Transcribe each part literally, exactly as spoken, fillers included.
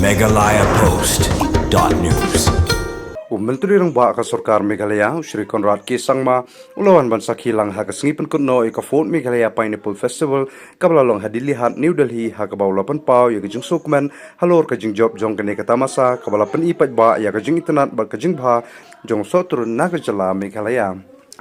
Meghalaya Post dot news. U Myntri Rangbah ka Sorkar Meghalaya, u Shri Conrad K Sangma, u la wan ban sakhi lang ha ka sngi pynkut noh ïa ka fourth Meghalaya Pineapple Festival, kaba la long ha Dilli Haat, New Delhi, ha kaba u la pynpaw ïa ka jingsngewkmen halor ka jingjop jong kane ka tamasa, kaba la pyni paidbah ïa ka jingitynnad bad ka jingbha jong u sohtrun na ka jylla Meghalaya.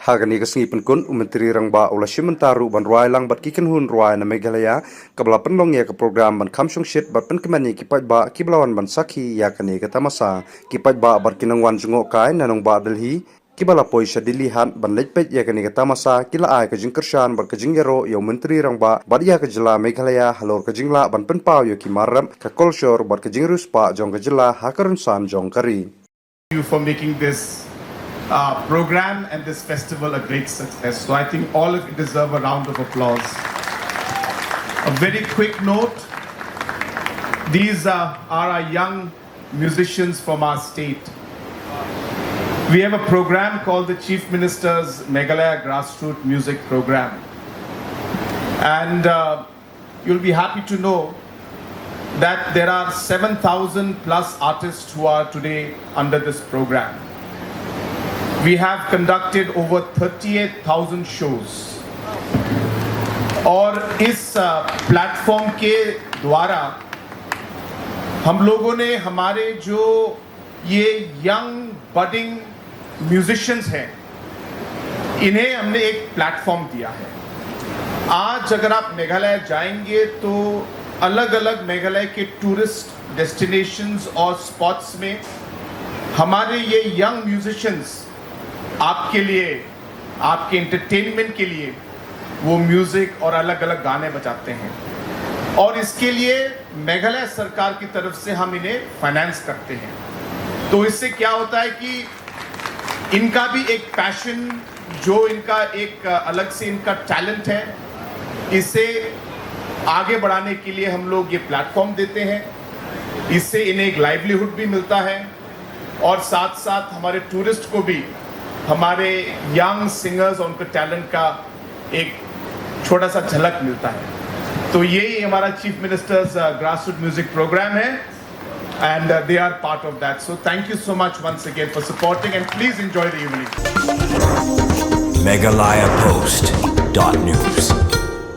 Ha kane ka sngi pynkut, u Myntri Rangbah u la shim bynta ruh ban rwai lang bad ki kynhun rwai na Meghalaya, kaba la pynlong ïa ka program ban kham shongshit bad pynkmen ïa ki paidbah kiba la wan ban sakhi ïa kane ka tamasa. Ki paidbah bad ki nongwan jngohkai na nongbah Delhi, kiba la poi sha Dilli Haat ban leit peit ïa kane ka tamasa, ki la ai ka jingkyrshan bad ka jingïaroh ïa u Myntri Rangbah bad ïa ka jylla Meghalaya halor ka jinglah ban pynpaw ïa ki mar rep, ka kolshor bad ka jingriewspah jong ka jylla ha ka rynsan jong ka ri. You for making this uh, program and this festival a great success. So I think all of you deserve a round of applause. A very quick note, these are, are our young musicians from our state. We have a program called the Chief Minister's Meghalaya Grassroots Music Program. And uh, you'll be happy to know that there are seven thousand plus artists who are today under this program. We have conducted over thirty-eight thousand shows. और इस प्लेटफॉर्म के द्वारा हम लोगों ने हमारे जो ये यंग बडिंग म्यूजिशियंस हैं, इन्हें हमने एक प्लेटफॉर्म दिया है। आज अगर आप मेघालय जाएंगे तो अलग-अलग मेघालय के टूरिस्ट डेस्टिनेशंस और स्पॉट्स में हमारे ये यंग म्यूजिशियंस आपके लिए, आपके एंटरटेनमेंट के लिए वो म्यूजिक और अलग-अलग गाने बजाते हैं। और इसके लिए मेघालय सरकार की तरफ से हम इन्हें फाइनेंस करते हैं। तो इससे क्या होता है कि इनका भी एक पैशन, जो इनका एक, अ, अलग से इनका टैलेंट है, इसे आगे बढ़ाने के लिए हम लोग ये प्लेटफॉर्म देते हैं। इससे इन्हें एक लाइवलीहुड भी मिलता है और साथ-साथ हमारे टूरिस्ट को भी हमारे यंग सिंगर्स और उनके टैलेंट का एक छोटा सा झलक मिलता है। तो यही हमारा चीफ मिनिस्टर्स, अ, ग्रासरूट म्यूजिक प्रोग्राम है, and, uh, they are part of that. So thank you so much once again for supporting, and please enjoy the evening. Meghalaya Post dot news.